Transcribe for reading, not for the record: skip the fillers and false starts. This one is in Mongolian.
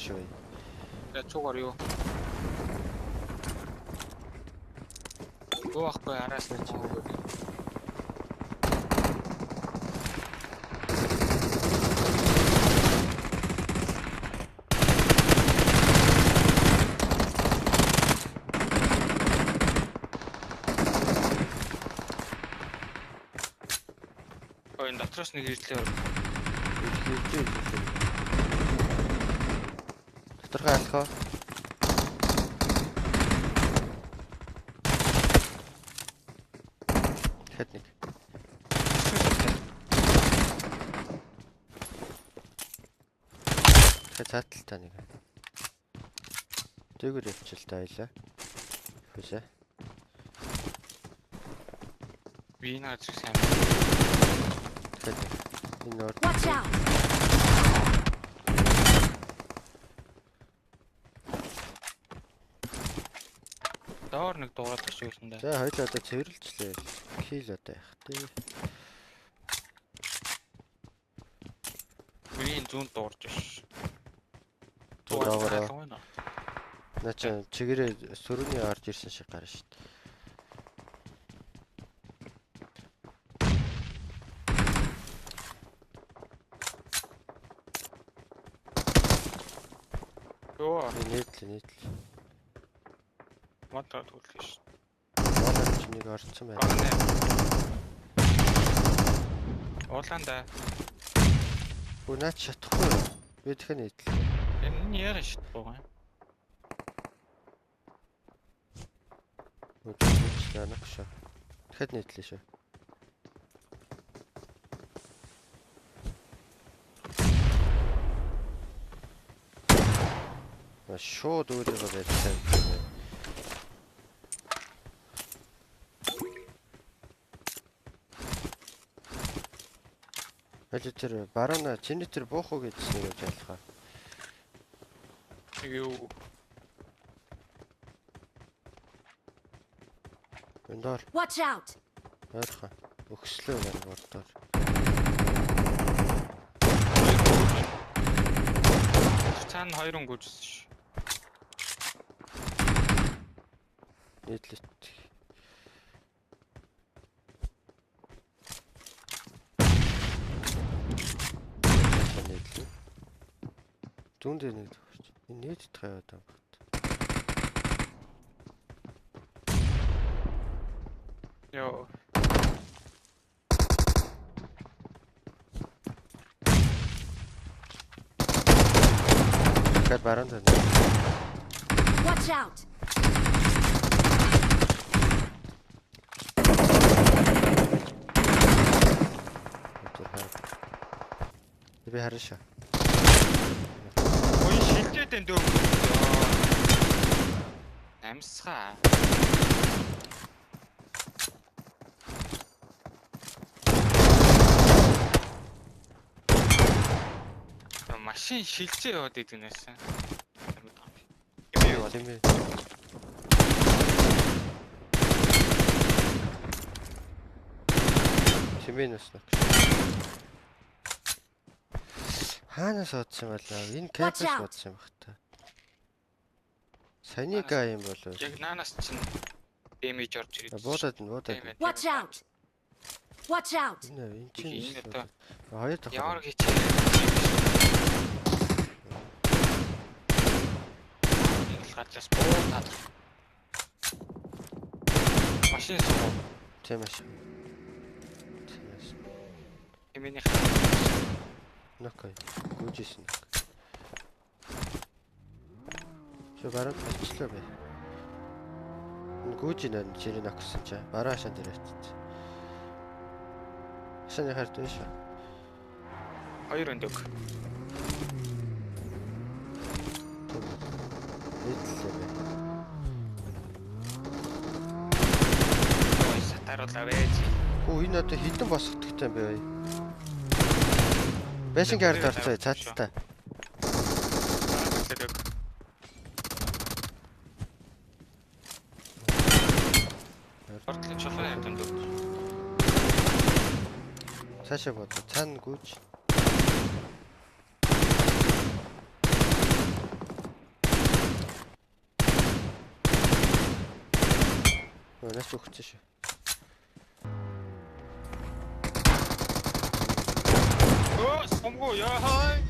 шүү. За цугаар юу? Гоо ахгүй араас нь цугаар. Ой, энэ дотроос нэг ирлээ. Ирж ирж. Доторхоо алах уу? Дахиад нэг. Дахиад цааталтай нэг. Дээгүүр явчихл та хоёлаа. Хүсэ. Би энэ газар сайн. Дахиад нэг. Энэ нөр. Watch out! Доор нэг дуурайд очиж байсан да. За хоёлаа одоо цэвэрлжлээ. Кил одоо яах тий. Миний зүүн дуурж ш. Доогоороо. Наа чи чигээрээ сөрөний орж ирсэн шиг гарна шүү дээ. Йоо, Нийтлээ нийтлээ. модоо түлээ ш. Манай чи нэг орцсон байна. Гонэ. Улаанда. Үгүй наа чи чадахгүй. Би дахиад нийтлээ. Энэ яаран шатахгүй юм. Үгүй нак шүү. Дахиад нийтлээ шүү. Шууд өөрийгөө барьсан. Аль тэр барууна чиний тэр буух уу гэдсэн юм ялхаа. Юу. Өндөр Watch out! ойрхон. Өгслөө байна бордоор. Цаана хоёр өнгө үжсэн ш. Нийтлэлт. Нийтлээ. Зүүн дээр нэг төгсч. Энэ нийтдэх яваад байгаа юм байна. Йоо. Тэгэхээр баруун дээр. Watch out! Тэр хаа. Би харна шүү. Ой шилжээд энэ дөө. Амьсгаа. Машин шилжээ яваад идэг нэсэн. Юм юу? Тийм ээ. Тэмээ нас нэг. Хаанаас одсон болоо? Энэ Watch капс out. бодсон юм бах та. Саяны га юм болов. Яг наанаас чинь дэмэж орж ирээд. Буудаад нь буудаад. Тийм ээ. Watch out! Watch out! Энэ энэ чинь Энэ одоо хоёр давхар. Ямар хичээл. Ингээл газраас буудаад. Машин суу. Тийм маш. Тийм маш. Миний Нокой. Гүйжсэн нок. Чи баруун болчлоо бэ. Энэ гүйж нэ чирээ ноксон чи. Баруун хашаан дээр очив. Хашааны хард байна шүү. хоёр өндөг. Нийтлээ бэ. Ой сатаруулаа байж. Хүү энэ одоо хідэн босгодогтой юм бэ? Байшин гард орцоо цааталтай. Ортлын чулуу явд өндөг. Цаашаа бодоо. Цаана гүйж. Өнөөс өгсөн шүү. Өө, сумгүй яа хай.